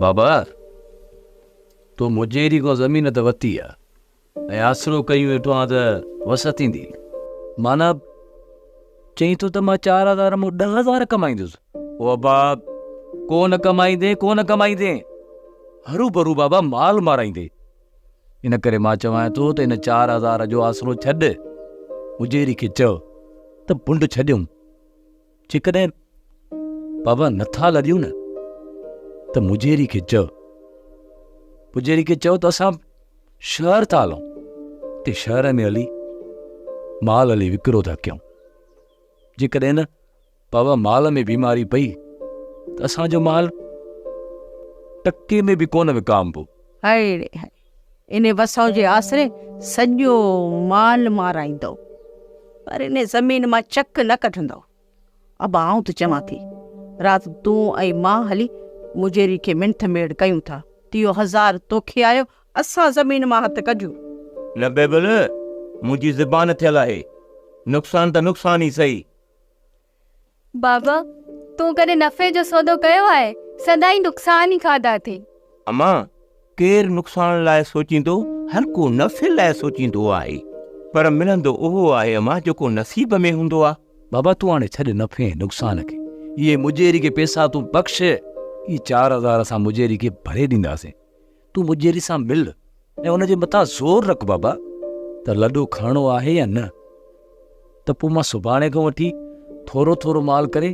بابا، تو مجيري کان زمين ته ورتي آ ۽ آسرو ڪيون ويٺو آن ته وس ٿيندي. معنيٰ چئين ٿو ته مان 4000 مان 10,000 ڪمائيندس. او ابا، ڪو نه ڪمائيندين، ڪو نه ڪمائيندين. هروڀرو بابا مال مارائيندين. ان ڪري مان چوانء ٿو ته ان 4000 جو آسرو ڇڏ. مجيري کي چئو ته بنڊ ڇڏيون. جيڪڏهن بابا نٿا لڏيون نه ته مجيري کي چئو. مجيري کي چئو ته اسان شهر ٿا هلون. اتي شهر ۾ هلي مال هلي وڪرو ٿا ڪيون. جيڪڏهن نه بابا مال ۾ بيماري پئي ته اسان جو مال ٽڪي ۾ به ڪونه وڪامبو. هاء ڙي هاء، انهي وسئون جي آسري سڄو مال مارائيندؤ، پر انهي زمين مان چڪ نه ڪڍندؤ. ابا آئون ته چوان ٿي، رات تون ۽ مان هلي مجيري کي منٿ ميڙ ڪيون ٿا، تيهو هزار توکي آيو، اسان زمين مان هٿ ڪڍيون. نه بيبل، منهنجي زبان ٿيل آهي، نقصان ته نقصان ئي سهي. بابا، تون ڪڏهن نفعي جو سودو ڪيو آهي؟ سدائين نقصان ئي کاڌا اٿئي. امان، ڪير نقصان لاء سوچيندو، هر ڪو نفعي لاء سوچيندو آهي. پر ملندو اهو آهي امان جيڪو نصيب ۾ هوندو آ. بابا، تون هاڻي ڇڏ نفعي ۽ نقصان کي. اهي مجيري کي پيسا تون بخش. اهي 4000 اسان مجيري کي ڀري ڏينداسين. تون مجيري سان مل ۽ ان جي مٿان زور رک بابا ته لڏو کڻڻو آهي يا نه ته پوء مان سڀاڻي کان وٺي ٿورو ٿورو مال ڪري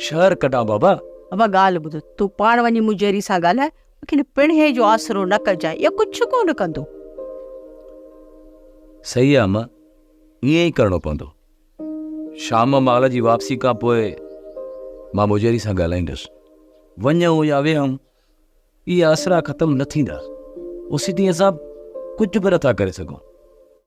شهر ڪڍان بابا. ابا ڳالهه ٻڌ، تون پاڻ وڃي مجيري سان ڳالهاء، مون کي پڻهين جو آسرو نه ڪجانء، اهو ڪجهه ڪونه ڪندو. صحيح آ امان، ائين ئي ڪرڻو پوندو. شام مال جي واپسي کان پوء مان مجيري سان ڳالهائيندس. وڃون يا ويهون، اهي آسرا ختم نه ٿيندا، اوسيتائين اسان ڪجهه به نٿا ڪري سگهون.